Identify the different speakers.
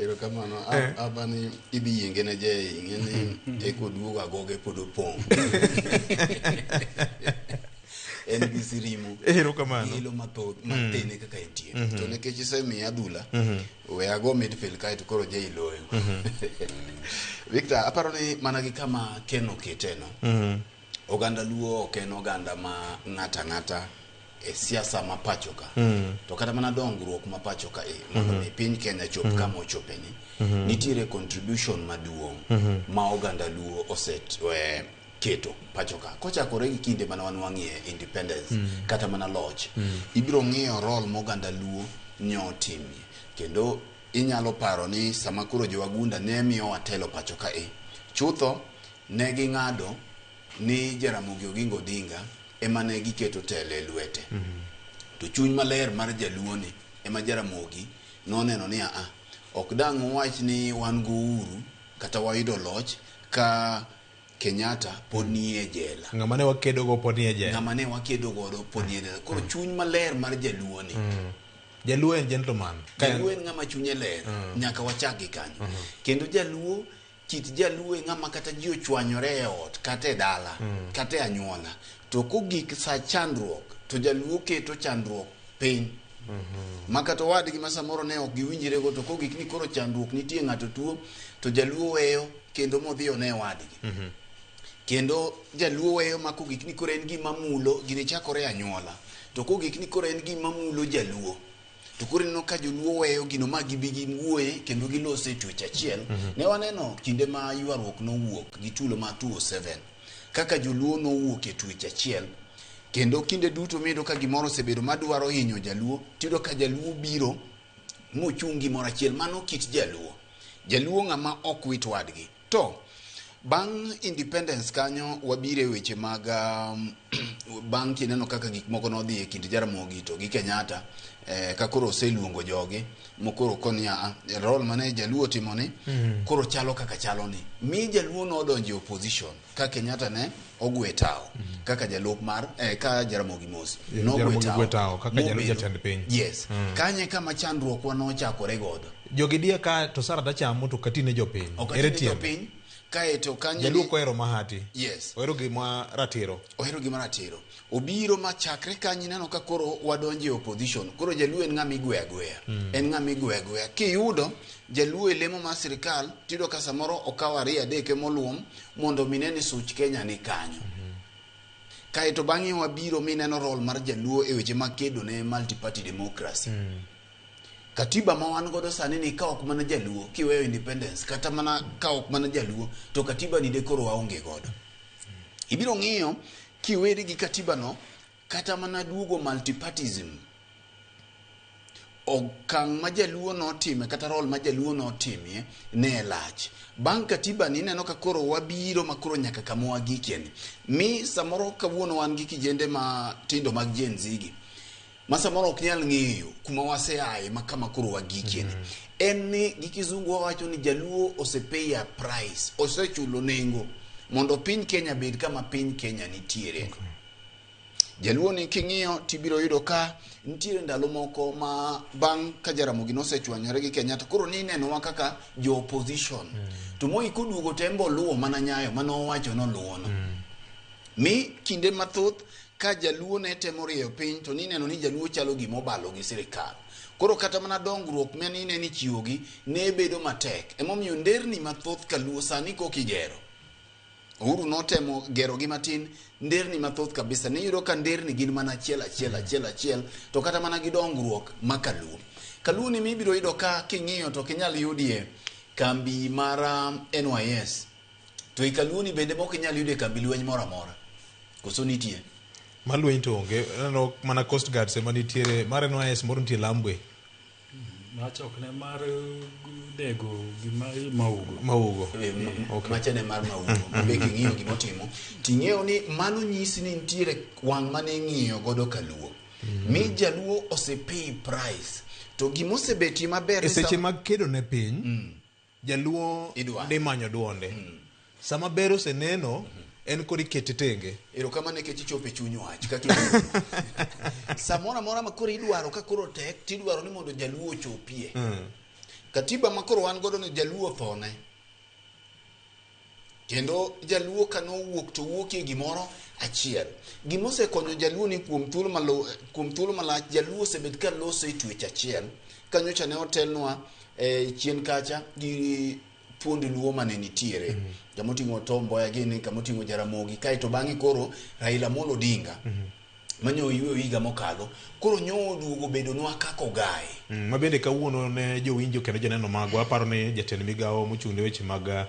Speaker 1: Erokamano. Abani idhi yienge ne Jay, ing'e ni eka oduogo agoge pod opong'. En gi sirimo.
Speaker 2: Erokamano.
Speaker 1: Gi ilo mathoth matene kaka entie. To nikech isemiya adhula, we ago midfield kaeto koro Jay loyo. Victor, aparo ni mana gi kama Ken oketeno. Oganda Luo ok en oganda ma ng'ato ang'ata e siasa ma pacho ka. To kata mana dongruok ma pacho ka e mondo mi piny Kenya chop kama ochope ni, nitiere contribution maduong' ma oganda Luo ose keto pacho ka. Kochakore gi kinde mane wanwang'ie independence kata mana loch, ibiro ng'iyo role ma oganda Luo ne otimie. Kendo inyalo paro ni sama koro jowagunda ne miyowa telo pacho ka e, chutho ne ging'ado ni Jaramogi Oginga Odinga ema ne giketo telo e lwete. To chuny maler mar jaluo ni ema Jaramogi noneno ni aa, ok dang' uwach ni wan go Uhuru kata wayudo loch ka Kenyatta pod nie jela.
Speaker 2: Ng'ama ne wakedo go pod nie jela.
Speaker 1: Ng'ama ne wakedo godo pod nie jela. Koro chuny maler mar jaluo ni.
Speaker 2: Jaluo en gentleman.
Speaker 1: Jaluo en ng'ama chunye ler. Nyaka wachak gi kanyo. Kendo jaluo, kit jaluo e ng'ama kata ji ochwanyore e ot, kata e dala, kata e anyuola. To kogik sa chandruok, to jaluo keto chandruok piny. Ma kata owadgi ma samoro ne ok giwinjre go, to kogik ni koro chandruok nitie, ng'ato tuo, to jaluo weyo kendo modhi one wadgi. Kendo jaluo weyo ma kogik ni koro en gima mulo, gini chakore e anyuola. To kogik ni koro en gima mulo jaluo, to koro ineno ka joluo weyo gino ma gibi giwuoye kendo gilose e twech achiel. Ne waneno kinde ma ywaruok nowuok gi tulo ma 207 kaka joluo nowuok e twech achiel. Kendo kinde duto miyudo ka gimoro osebedo madwaro hinyo jaluo, tiyudo ka jaluo biro mochung' gimoro achiel. Mano kit jaluo. Jaluo ng'ama ok wit wadgi. To bang' independence kanyo wabiro e weche mag bang' kineno kaka gik moko nodhi e kind Jaramogi to gi Kenyatta, ka koro oseluongo jogi mokoro koni a role mane jaluo otimo ni koro chalo kaka chalo ni mi jaluo nodonjo e opposition ka Kenyatta ne ogwe tawo kaka jalup mar ka Jaramogi Mos nogwe
Speaker 2: Jaramogi ogwe tawo kaka jalup
Speaker 1: mobedo-
Speaker 2: jatend piny.
Speaker 1: Yes. Kanye kama chandruok wa nochakore godo.
Speaker 2: Jogi diya ka to Sara tachamo to katine jopiny.
Speaker 1: Ok
Speaker 2: Ere
Speaker 1: atine
Speaker 2: tiende?
Speaker 1: jopiny kaeto kanyo
Speaker 2: Jaluo
Speaker 1: ni-
Speaker 2: ok ohero mahati.
Speaker 1: Yes.
Speaker 2: Ohero gima ratiro.
Speaker 1: Ohero gima ratiro. Obiro ma chakre kanyo ineno ka koro wadonjo e opposition. Koro jaluo en ng'ama igweyo agweya. En ng'ama igweyo agweya. Kiyudo jaluo e lemo mar sirikal, tiyudo ka samoro okawo ariyo adek emoluom mondo mi ne ni such Kenya ni kanyo. Kaeto bang'e wabiro mineno role mar jaluo e weche mag kedo ne multi-party democracy. Katiba ma wan godo sani ni ka ok mana jaluo kiweyo independence kata mana ka ok mana jaluo to katiba ni de koro waonge godo. Ibiro ng'iyo kiweri gi katiba no kata mana duogo multipartism okang' ma jaluo notime kata role ma jaluo notimie ne lach. Bang' katiba ni ineno ka koro wabiro ma koro nyaka kama wagikie ni. Mi samoro kawuono wan gi kijende ma tindo mag Gen Z gi ma samoro ok nyal ng'eyo kuma waseaye ma kama koro wagikie ni. En ni gi kizungu wawacho ni jaluo ose pay a price, osechulo nengo mondo piny Kenya bed kama piny Kenya nitiere. Jaluo ni king'iyo tibiro yudo ka nitiere ndalo moko ma bang' ka Jaramogi nosechwanyore gi Kenyatta koro ninenowa kaka jo opposition. To Moi koduogo to en be oluwo mana nyayo mane owacho noluwono. Mi kinde mathoth ka jaluo ne temo rieyo piny to nineno ni jaluo chalo gima obalo gi sirikal. Koro kata mana dongruok mane ine ni ichiwogi ne bedo matek. Emomiyo nderni mathoth kaluo sani koka igero. Uhuru notemo gerogi matin, nderni mathoth kabisa. Niyudo ka nderni gin mana achiel achiel achiel achiel to kata mana gi dongruok ma kaluo. Kaluo ni mibiro yudo ka king'iyo to ok inyal yudie kambi mar NYS. To e kaluo ni bende mok inyal yudo e kambi lweny moro amora. Koso nitie?
Speaker 2: Mar lweny to onge. Aneno mana Coast Guards ema nitiere. Mar NYS moro nitie Lambwe.
Speaker 3: Macha ok ne mar nego gima maugo.
Speaker 2: Maugo. Okay.
Speaker 1: Macha ne mar maugo. Mabe king'iyo gimotimo, ting'eyo ni mano nyisi ni nitiere wang' mane ing'iyo godo kaluo. Mi jaluo ose pay price. To gimosebetie maber
Speaker 2: E seche mag kedo ne piny, Jaluo
Speaker 1: Idwaro.
Speaker 2: dhi manyo duonde. Sama ber oseneno, En koro ikete tenge.
Speaker 1: Erokamano nikech ichopo e chuny wach kaka iluongo. Samoro amora ma koro idwaro ka koro tek tidwaro ni mondo jaluo ochopie. Katiba ma koro wan godo ni jaluo othone. Kendo jaluo ka nowuok to wuokie gimoro achiel. Gima osekonyo jaluo ni kuom thuolo malo, kuom thuolo malach jaluo osebet ka loso e twech achiel. Ka nyocha ne otelnwa e chien kacha gi thuond luo mane nitiere. Kama oting'o Tom Mboya gini, kama oting'o Jaramogi, kaeto bang'e koro Raila Amolo Odinga. Manyo oyueyo higa mokalo, koro nyo oduogo bedonwa kaka ogaye.
Speaker 2: Ma bende kawuono ne jowinjo kendo joneno magwa, aparo ni jatend migawo mochung' ne weche mag